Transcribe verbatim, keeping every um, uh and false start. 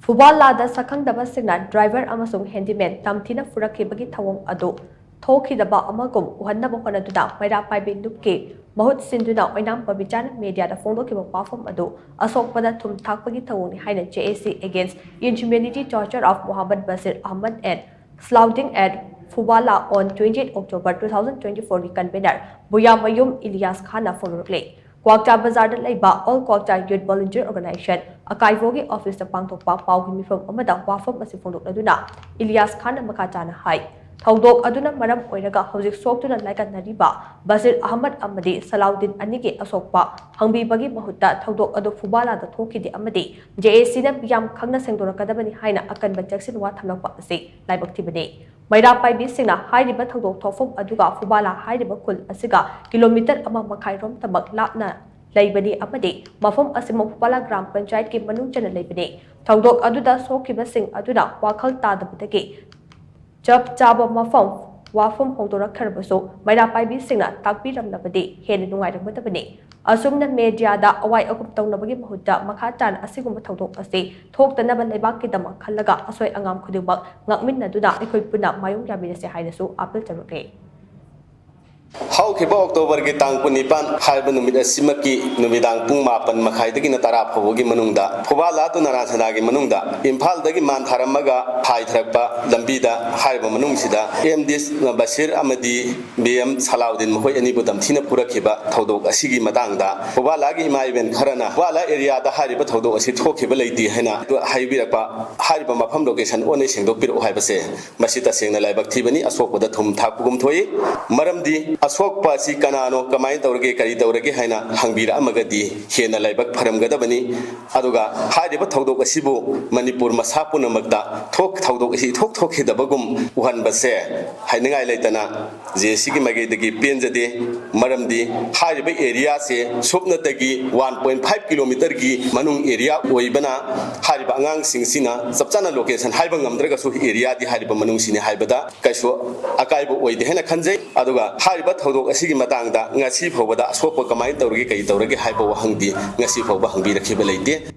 ꯐꯨꯕꯥꯂꯥꯗ ꯁꯛꯈꯪꯗꯕꯁꯤꯡꯅ driver ꯑꯃꯁꯨꯡ handyman ꯇꯝꯊꯤꯅ ꯐꯨꯔꯛꯈꯤꯕꯒꯤ ꯊꯧꯑꯣꯡ ꯑꯗꯨ ꯊꯣꯛꯈꯤꯗꯕ ꯑꯃꯒꯨꯝ ꯎꯍꯟꯅꯕ ꯍꯣꯠꯅꯗꯨꯅ ꯃꯩꯔꯥ ꯄꯥꯏꯕꯤ ꯂꯨꯞꯀꯤ ꯃꯍꯨꯠ ꯁꯤꯟꯗꯨꯅ ꯑꯣꯏꯅꯥꯝ ꯕꯕꯤꯆꯥꯅ ꯃꯦꯗꯤꯌꯥꯗ ꯐꯣꯡꯗꯣꯛꯈꯤꯕ ꯋꯥꯐꯝ ꯑꯗꯨ ꯑꯁꯣꯛꯄꯗ ꯊꯨꯝ ꯊꯥꯛꯄꯒꯤ ꯊꯧꯑꯣꯡꯅꯤ ꯍꯥꯏꯅ J A C Against Inhumanity Torture of Mohammad Basir Ahmad and Slaudin at Fubala on twenty-eight October two thousand twenty-four ꯒꯤ convener ꯕꯨꯌꯥꯃꯌꯨꯝ ꯏꯂꯤꯌꯥꯁ ꯈꯥꯟꯅ ꯐꯣꯡꯗꯣꯔꯛꯂꯤ꯫ ꯀ꯭ꯋꯥꯛꯆꯥ ꯕꯖꯥꯔꯗ ꯂꯩꯕ All Kwakcha Youth Volunteer Organization, ꯑꯀꯥꯏꯕꯣꯒꯤ office ꯇ ꯄꯥꯡꯊꯣꯛꯄ ꯄꯥꯎꯒꯤ ꯃꯤꯐꯝ ꯑꯃꯗ ꯋꯥꯐꯝ ꯑꯁꯤ ꯐꯣꯡꯗꯣꯛꯂꯗꯨꯅ ꯏꯂꯤꯌꯥꯁ ꯈꯥꯟꯅ ꯃꯈꯥ ꯇꯥꯅ ꯍꯥꯏ, ꯊꯧꯗꯣꯛ ꯑꯗꯨꯅ ꯃꯔꯝ ꯑꯣꯏꯔꯒ ꯍꯧꯖꯤꯛ ꯁꯣꯛꯇꯨꯅ ꯂꯥꯏꯀꯠꯅꯔꯤꯕ ꯕꯁꯤꯔ ꯑꯍꯃꯗ ꯑꯃꯗꯤ ꯁꯂꯥꯎꯗꯤꯟ ꯑꯅꯤꯒꯤ ꯑꯁꯣꯛꯄ ꯍꯪꯕꯤꯕꯒꯤ ꯃꯍꯨꯠꯇ ꯊꯧꯗꯣꯛ ꯑꯗꯨ ꯐꯨꯕꯥꯂꯥꯗ ꯊꯣꯛꯈꯤꯗꯦ ꯑꯃꯗꯤ J A C ꯅ ꯃꯤꯌꯥꯝ ꯈꯪꯅ ꯁꯦꯡꯗꯣꯔꯛꯀꯗꯕꯅꯤ ꯍꯥꯏꯅ ꯑꯀꯟꯕ ꯆꯦꯛꯁꯤꯟꯋꯥ ꯊꯝꯂꯛꯄ ꯑꯁꯤ ꯂꯥꯏꯕꯛ ꯊꯤꯕꯅꯤ꯫ ꯃꯩꯔꯥ ꯄꯥꯏꯕꯤꯁꯤꯡꯅ ꯍꯥꯏꯔꯤꯕ ꯊꯧꯗꯣꯛ ꯊꯣꯛꯐꯝ ꯑꯗꯨꯒ ꯐꯨꯕꯥꯂꯥ ꯍꯥꯏꯔꯤꯕ ꯈꯨꯜ ꯑꯁꯤꯒ ꯀꯤꯂꯣꯃꯤꯇꯔ ꯑꯃ ꯃꯈꯥꯏ ꯔꯣꯝꯇꯃꯛ ꯂꯥꯞꯅ ꯂꯩꯕꯅꯤ ꯑꯃꯗꯤ ꯃꯐꯝ ꯑꯁꯤꯃꯛ ꯐꯨꯕꯥꯂꯥ ꯒ꯭ꯔꯥꯝ ꯄꯟꯆꯥꯌꯠꯀꯤ ꯃꯅꯨꯡ ꯆꯟꯅ ꯂꯩꯕꯅꯤ꯫ ꯊꯧꯗꯣꯛ ꯑꯗꯨꯗ ꯁꯣꯛꯈꯤꯕꯁꯤꯡ ꯑꯗꯨꯅ ꯋꯥꯈꯜ ꯇꯥꯗꯕꯗꯒꯤ ꯆꯞ ꯆꯥꯕ ꯃꯐꯝ ꯋꯥꯐꯝ ꯍꯣꯡꯗꯣꯔꯛꯈ꯭ꯔꯕꯁꯨ ꯃꯩꯔꯥ ꯄꯥꯏꯕꯤꯁꯤꯡꯅ ꯇꯥꯛꯄꯤꯔꯝꯂꯕꯗꯤ ꯍꯦꯟꯅ ꯅꯨꯡꯉꯥꯏꯔꯝꯒꯗꯕꯅꯤ꯫ ꯑꯁꯨꯝꯅ ꯃꯦꯗꯤꯌꯥꯗ ꯑꯋꯥꯏ ꯑꯈꯨꯝ ꯇꯧꯅꯕꯒꯤ ꯃꯍꯨꯠꯇ ꯃꯈꯥ ꯇꯥꯅ ꯑꯁꯤꯒꯨꯝꯕ ꯊꯧꯗꯣꯛ ꯑꯁꯤ ꯊꯣꯛꯇꯅꯕ ꯂꯩꯕꯥꯛꯀꯤꯗꯃꯛ ꯈꯜꯂꯒ ꯑꯁꯣꯏ ꯑꯉꯥꯝ ꯈꯨꯗꯤꯡꯃꯛ ꯉꯥꯛꯃꯤꯟꯅꯗꯨꯅ ꯑꯩꯈꯣꯏ ꯄꯨꯟꯅ ꯃꯥꯌꯣꯡ ꯌꯥꯃꯤꯟꯅꯁꯤ ꯍꯥꯏꯅꯁꯨ ꯑꯥꯄꯤꯜ ꯇꯧꯔꯛꯂꯤ꯫ ꯍꯧꯈꯤꯕ ꯑꯣꯛꯇꯣꯕꯔꯒꯤ ꯇꯥꯡ ꯀꯨꯟꯅꯤꯄꯥꯟ ꯍꯥꯏꯕ ꯅꯨꯃꯤꯠ ꯑꯁꯤꯃꯛꯀꯤ ꯅꯨꯃꯤꯗꯥꯡ ꯄꯨꯡ ꯃꯥꯄꯟ ꯃꯈꯥꯏꯗꯒꯤꯅ ꯇꯔꯥ ꯐꯥꯎꯕꯒꯤ ꯃꯅꯨꯡꯗ ꯐꯨꯕꯥꯂꯥ ꯇꯨ ꯅꯔꯥꯁꯅꯥꯒꯤ ꯃꯅꯨꯡꯗ ꯏꯝꯐꯥꯜꯗꯒꯤ ꯃꯥꯟ ꯊꯥꯔꯝꯃꯒ ꯍꯥꯏꯊꯔꯛꯄ ꯂꯝꯕꯤꯗ ꯍꯥꯏꯔꯤꯕ ꯃꯅꯨꯡꯁꯤꯗ M D ꯕꯁꯤꯔ ꯑꯃꯗꯤ B M ꯁꯂꯥꯎꯗꯤꯟ ꯃꯈꯣꯏ ꯑꯅꯤꯕꯨ ꯇꯝꯊꯤꯅ ꯐꯨꯔꯛꯈꯤꯕ ꯊꯧꯗꯣꯛ ꯑꯁꯤꯒꯤ ꯃꯇꯥꯡꯗ ꯐꯨꯕꯥꯂꯥꯒꯤ ꯏꯃꯥ ꯏꯕꯦꯟ ꯈꯔꯅ ꯐꯨꯕꯥꯂꯥ ꯑꯦꯔꯤꯌꯥꯗ ꯍꯥꯏꯔꯤꯕ ꯊꯧꯗꯣꯛ ꯑꯁꯤ ꯊꯣꯛꯈꯤꯕ ꯂꯩꯇꯦ ꯍꯥꯏꯅ ꯍꯥꯏꯕꯤꯔꯛꯄ, ꯍꯥꯏꯔꯤꯕ ꯃꯐꯝ location ꯑꯣꯟꯅ ꯁꯦꯡꯗꯣꯛꯄꯤꯔꯛꯎ ꯍꯥꯏꯕꯁꯦ ꯃꯁꯤ ꯇꯁꯦꯡꯅ ꯂꯥꯏꯕꯛ ꯊꯤꯕꯅꯤ, ꯑꯁꯣꯛꯄꯗ ꯊꯨꯝ ꯊꯥꯛꯄꯒꯨꯝ ꯊꯣꯛꯏ꯫ ꯃꯔꯝꯗꯤ ꯑꯁꯣꯛꯄ ꯑꯁꯤ ꯀꯅꯥꯅꯣ, ꯀꯃꯥꯏꯅ ꯇꯧꯔꯒꯦ, ꯀꯔꯤ ꯇꯧꯔꯒꯦ ꯍꯥꯏꯅ ꯍꯪꯕꯤꯔꯛꯑꯝꯃꯒꯗꯤ ꯍꯦꯟꯅ ꯂꯥꯏꯕꯛ ꯐꯔꯝꯒꯗꯕꯅꯤ꯫ ꯑꯗꯨꯒ ꯍꯥꯏꯔꯤꯕ ꯊꯧꯗꯣꯛ ꯑꯁꯤꯕꯨ ꯃꯅꯤꯄꯨꯔ ꯃꯁꯥ ꯄꯨꯝꯅꯃꯛꯇ ꯊꯣꯛ-, ꯊꯧꯗꯣꯛ ꯑꯁꯤ ꯏꯊꯣꯛ ꯊꯣꯛꯈꯤꯗꯕꯒꯨꯝ ꯎꯍꯟꯕꯁꯦ ꯍꯥꯏꯅꯤꯡꯉꯥꯏ ꯂꯩꯇꯅ J A C ꯒꯤ ꯃꯥꯏꯀꯩꯗꯒꯤ ꯄꯦꯟꯖꯗꯦ꯫ ꯃꯔꯝꯗꯤ ꯍꯥꯏꯔꯤꯕ ꯑꯦꯔꯤꯌꯥꯁꯦ ꯁꯨꯞꯅꯇꯒꯤ one point five kilometer ꯒꯤ ꯃꯅꯨꯡ ꯑꯦꯔꯤꯌꯥ ꯑꯣꯏꯕꯅ ꯍꯥꯏꯔꯤꯕ ꯑꯉꯥꯡꯁꯤꯡꯁꯤꯅ ꯆꯞ ꯆꯥꯅ location ꯍꯥꯏꯕ ꯉꯝꯗ꯭ꯔꯒꯁꯨ ꯑꯦꯔꯤꯌꯥꯗꯤ ꯍꯥꯏꯔꯤꯕ ꯃꯅꯨꯡꯁꯤꯅꯤ ꯍꯥꯏꯕꯗ ꯀꯩꯁꯨ ꯑꯀꯥꯏꯕ ꯑꯣꯏꯗꯦ ꯍꯥꯏꯅ ꯈꯟꯖꯩ꯫ ꯑꯗꯨꯒ ꯍꯥꯏꯔꯤꯕ ꯊꯧꯗꯣꯛ ꯑꯁꯤꯒꯤ ꯃꯇꯥꯡꯗ ꯉꯁꯤ ꯐꯥꯎꯕꯗ ꯑꯁꯣꯛꯄ ꯀꯃꯥꯏꯅ ꯇꯧꯔꯒꯦ, ꯀꯔꯤ ꯇꯧꯔꯒꯦ ꯍꯥꯏꯕ ꯋꯥꯍꯪꯗꯤ ꯉꯁꯤ ꯐꯥꯎꯕ ꯍꯪꯕꯤꯔꯛꯈꯤꯕ ꯂꯩꯇꯦ꯫